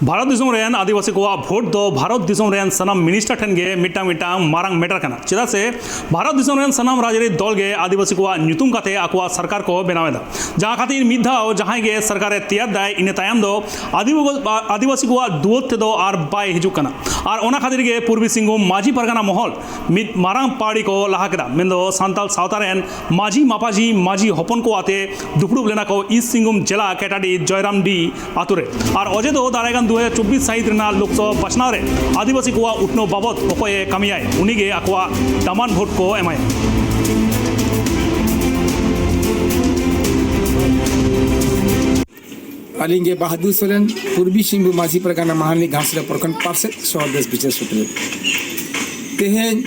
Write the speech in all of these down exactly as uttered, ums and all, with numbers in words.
ᱵᱷᱟᱨᱚᱛ ᱫᱤᱥᱚᱢ ᱨᱮᱱ ᱟᱹᱫᱤᱵᱟᱹᱥᱤ ᱠᱚᱣᱟᱜ ᱵᱷᱳᱴ ᱫᱚ ᱵᱷᱟᱨᱚᱛ ᱫᱤᱥᱚᱢ ᱨᱮᱱ ᱥᱟᱱᱟᱢ ᱢᱤᱱᱤᱥᱴᱟᱨ ᱴᱷᱮᱱ ᱜᱮ ᱢᱤᱫᱴᱟᱝ ᱢᱤᱫᱴᱟᱝ ᱢᱟᱨᱟᱝ ᱢᱮᱴᱟᱨ ᱠᱟᱱᱟ᱾ ᱪᱮᱫᱟᱜ ᱥᱮ ᱵᱷᱟᱨᱚᱛ ᱫᱤᱥᱚᱢ ᱨᱮᱱ ᱥᱟᱱᱟᱢ ᱨᱟᱡᱽᱟᱹᱨᱤ ᱫᱚᱞ ᱜᱮ ᱟᱹᱫᱤᱵᱟᱹᱥᱤ ᱠᱚᱣᱟᱜ ᱧᱩᱛᱩᱢ ᱠᱟᱛᱮ ᱟᱠᱚᱣᱟᱜ ᱥᱚᱨᱠᱟᱨ ᱠᱚ ᱵᱮᱱᱟᱣ ᱮᱫᱟ᱾ ᱡᱟᱦᱟᱸ ᱠᱷᱟᱹᱛᱤᱨ ᱢᱤᱫ ᱫᱷᱟᱣ ᱡᱟᱦᱟᱸᱭ ᱜᱮ ᱥᱚᱨᱠᱟᱨᱮ ᱛᱮᱭᱟᱨ ᱫᱟᱭ, ᱤᱱᱟᱹ ᱛᱟᱭᱚᱢ ᱫᱚ ᱟᱹᱫᱤᱵᱟᱹ- ᱟᱹᱫᱤᱵᱟᱹᱥᱤ ᱠᱚᱣᱟᱜ ᱫᱩᱣᱟᱹᱨ ᱛᱮᱫᱚ ᱟᱨ ᱵᱟᱭ ᱦᱤᱡᱩᱜ ᱠᱟᱱᱟ᱾ ᱟᱨ ᱚᱱᱟ ᱠᱷᱟᱹᱛᱤᱨ ᱜᱮ ᱯᱩᱨᱵᱤ ᱥᱤᱝᱵᱷᱩᱢ ᱢᱟᱹᱡᱷᱤ ᱯᱟᱨᱜᱟᱱᱟ ᱢᱚᱦᱚᱞ ᱢᱤᱫ ᱢᱟᱨᱟᱝ ᱯᱟᱹᱣᱲᱤ ᱠᱚ ᱞᱟᱦᱟ ᱠᱮᱫᱟ, ᱢᱮᱱᱫᱚ ᱥᱟᱱᱛᱟᱲ ᱥᱟᱶᱛᱟ ᱨᱮᱱ ᱢᱟᱹᱡᱷᱤ ᱢᱟᱯᱟᱡᱷᱤ ᱢᱟᱹᱡᱷᱤ ᱦᱚᱯᱚᱱ ᱠᱚ ᱟᱛᱮ ᱫᱩᱯᱲᱩᱵ ᱞᱮᱱᱟ ᱠᱚ ᱤᱥᱴ ᱥᱤᱝᱵᱷᱩᱢ ᱡᱮᱞᱟ ᱠᱮᱴᱟᱰᱤ ᱡᱚᱭᱨᱟᱢᱰᱤ ᱟᱛᱳ ᱨᱮ᱾ ᱟᱨ ᱚᱡᱮ ᱫᱚ ᱫᱟᱨᱟᱭ ᱠᱟᱱ ᱫᱩ ᱦᱟᱡᱟᱨ ᱪᱚᱵᱵᱤᱥ ᱥᱟᱹᱦᱤᱛ ᱨᱮᱱᱟᱜ ᱞᱳᱠᱥᱚᱵᱷᱟ ᱵᱟᱪᱷᱱᱟᱣ ᱨᱮ ᱟᱹᱫᱤᱵᱟᱹᱥᱤ ᱠᱚᱣᱟᱜ ᱩᱛᱱᱟᱹᱣ ᱵᱟᱵᱚᱛ ᱚᱠᱚᱭᱮ ᱠᱟᱹᱢᱤᱭᱟᱭ, ᱩᱱᱤᱜᱮ ᱟᱠᱚᱣᱟᱜ ᱫᱟᱢᱟᱱ ᱵᱷᱳᱴ ᱠᱚ ᱮᱢᱟᱭᱟ᱾ ᱟᱹᱞᱤᱧ ᱜᱮ ᱵᱟᱦᱟᱫᱩᱨ ᱥᱚᱨᱮᱱ, ᱯᱩᱨᱵᱤ ᱥᱤᱝᱵᱷᱩᱢ ᱢᱟᱹᱡᱷᱤ ᱯᱟᱨᱜᱟᱱᱟ ᱢᱟᱦᱟᱞᱤ ᱜᱷᱟᱴᱥᱤᱞᱟᱹ ᱯᱨᱚᱠᱷᱚᱸᱰ ᱯᱟᱨᱥᱮᱫ ᱥᱚᱦᱚ ᱫᱮᱥ ᱵᱤᱪᱟᱹᱨ ᱥᱩᱛᱨᱮ᱾ ᱛᱮᱦᱮᱧ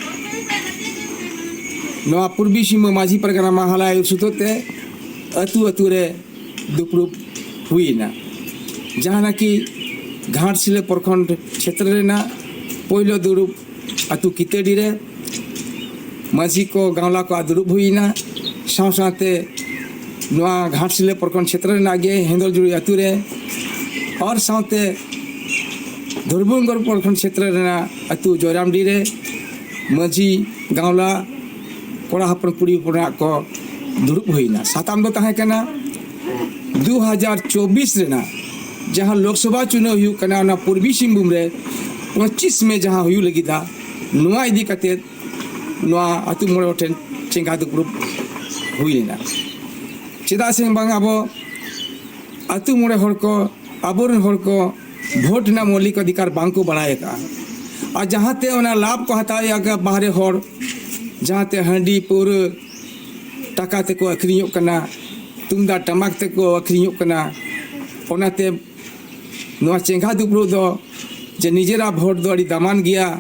ᱱᱚᱣᱟ ᱯᱩᱨᱵᱤ ᱥᱤᱝᱵᱷᱩᱢ ᱢᱟᱹᱡᱷᱤ ᱯᱟᱨᱜᱟᱱᱟ ᱢᱟᱦᱟᱞᱟ ᱟᱹᱭᱩᱨ ᱥᱩᱛᱩᱜ ᱛᱮ ᱟᱹᱛᱩ ᱟᱹᱛᱩ ᱨᱮ ᱫᱩᱯᱲᱩᱵ ᱦᱩᱭᱮᱱᱟ᱾ ᱡᱟᱦᱟᱸ ᱱᱟᱠᱤ ᱜᱷᱟᱴᱥᱤᱞᱟᱹ ᱯᱨᱚᱠᱷᱚᱸᱰ ᱪᱷᱮᱛᱨᱚ ᱨᱮᱱᱟᱜ ᱯᱳᱭᱞᱳ ᱫᱩᱲᱩᱵ ᱟᱹᱛᱩ ᱠᱤᱛᱟᱹᱰᱤ ᱨᱮ ᱢᱟᱹᱡᱷᱤ ᱠᱚ ᱜᱟᱶᱞᱟ ᱠᱚᱣᱟᱜ ᱫᱩᱲᱩᱵ ᱦᱩᱭᱮᱱᱟ᱾ ᱥᱟᱶ ᱥᱟᱶᱛᱮ ᱱᱚᱣᱟ ᱜᱷᱟᱴᱥᱤᱞᱟᱹ ᱯᱨᱚᱠᱷᱚᱸᱰ ᱪᱷᱮᱛᱨᱚ ᱨᱮᱱᱟᱜ ᱜᱮ ᱦᱮᱸᱫᱚᱞᱡᱩᱲᱤ ᱟᱹᱛᱩ ᱨᱮ ᱟᱨ ᱥᱟᱶᱛᱮ ᱫᱷᱚᱨᱵᱩᱢᱜᱚᱲ ᱯᱨᱚᱠᱷᱚᱸᱰ ᱪᱷᱮᱛᱨᱚ ᱨᱮᱱᱟᱜ ᱟᱹᱛᱩ ᱡᱚᱭᱨᱟᱢᱰᱤ ᱨᱮ ᱢᱟᱹᱡᱷᱤ ᱜᱟᱶᱞᱟ ᱠᱚᱲᱟ ᱦᱚᱯᱚᱱ ᱠᱩᱲᱤ ᱦᱚᱯᱚᱱᱟᱜ ᱠᱚ ᱫᱩᱲᱩᱵ ᱦᱩᱭᱱᱟ᱾ ᱥᱟᱛᱟᱢ ᱫᱚ ᱛᱟᱦᱮᱸ ᱠᱟᱱᱟ ᱫᱩ ᱦᱟᱡᱟᱨ ᱪᱚᱵᱵᱤᱥ ᱨᱮᱱᱟᱜ ᱡᱟᱦᱟᱸ ᱞᱳᱠᱥᱚᱵᱷᱟ ᱪᱩᱱᱟᱹᱣ ᱦᱩᱭᱩᱜ ᱠᱟᱱᱟ, ᱚᱱᱟ ᱯᱩᱨᱵᱤ ᱥᱤᱝᱵᱷᱩᱢ ᱨᱮ ᱯᱚᱸᱪᱤᱥ ᱢᱮ ᱡᱟᱦᱟᱸ ᱦᱩᱭᱩᱜ ᱞᱟᱹᱜᱤᱫᱟ, ᱱᱚᱣᱟ ᱤᱫᱤ ᱠᱟᱛᱮ ᱱᱚᱣᱟ ᱟᱹᱛᱩ ᱢᱚᱬᱮ ᱦᱚᱲ ᱴᱷᱮᱱ ᱪᱮᱸᱜᱷᱟ ᱫᱩᱯᱲᱩᱵ ᱦᱩᱭ ᱞᱮᱱᱟ᱾ ᱪᱮᱫᱟᱜ ᱥᱮ ᱵᱟᱝ, ᱟᱵᱚ ᱟᱹᱛᱩ ᱢᱚᱬᱮ ᱦᱚᱲ ᱠᱚ, ᱟᱵᱚᱨᱮᱱ ᱦᱚᱲ ᱠᱚ ᱵᱷᱳᱴ ᱨᱮᱱᱟᱜ ᱢᱳᱣᱞᱤᱠ ᱚᱫᱷᱤᱠᱟᱨ ᱵᱟᱝ ᱠᱚ ᱵᱟᱲᱟᱭ ᱟᱠᱟᱫᱼᱟ᱾ ᱟᱨ ᱡᱟᱦᱟᱸᱛᱮ ᱚᱱᱟ ᱞᱟᱵᱷ ᱠᱚ ᱦᱟᱛᱟᱣᱮᱫᱼᱟ ᱵᱟᱦᱨᱮ ᱦᱚᱲ, ᱡᱟᱦᱟᱸᱛᱮ ᱦᱟᱺᱰᱤ ᱯᱟᱹᱣᱨᱟᱹ ᱴᱟᱠᱟ ᱛᱮᱠᱚ ᱟᱹᱠᱷᱨᱤᱧᱚᱜ ᱠᱟᱱᱟ, ᱛᱩᱢᱫᱟᱜ ᱴᱟᱢᱟᱠ ᱛᱮᱠᱚ ᱟᱹᱠᱷᱨᱤᱧᱚᱜ ᱠᱟᱱᱟ᱾ ᱚᱱᱟᱛᱮ ᱱᱚᱣᱟ ᱪᱮᱸᱜᱷᱟ ᱫᱩᱯᱲᱩᱵ ᱫᱚ, ᱡᱮ ᱱᱤᱡᱮᱨᱟᱜ ᱵᱷᱳᱴ ᱫᱚ ᱟᱹᱰᱤ ᱫᱟᱢᱟᱱ ᱜᱮᱭᱟ,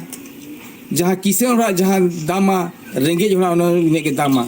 ᱡᱟᱦᱟᱸ ᱠᱤᱥᱟᱹᱬ ᱦᱚᱲᱟᱜ ᱡᱟᱦᱟᱸ ᱫᱟᱢᱟ, ᱨᱮᱸᱜᱮᱡ ᱦᱚᱲᱟᱜ ᱚᱱᱟ ᱤᱱᱟᱹᱜ ᱜᱮ ᱫᱟᱢᱟ᱾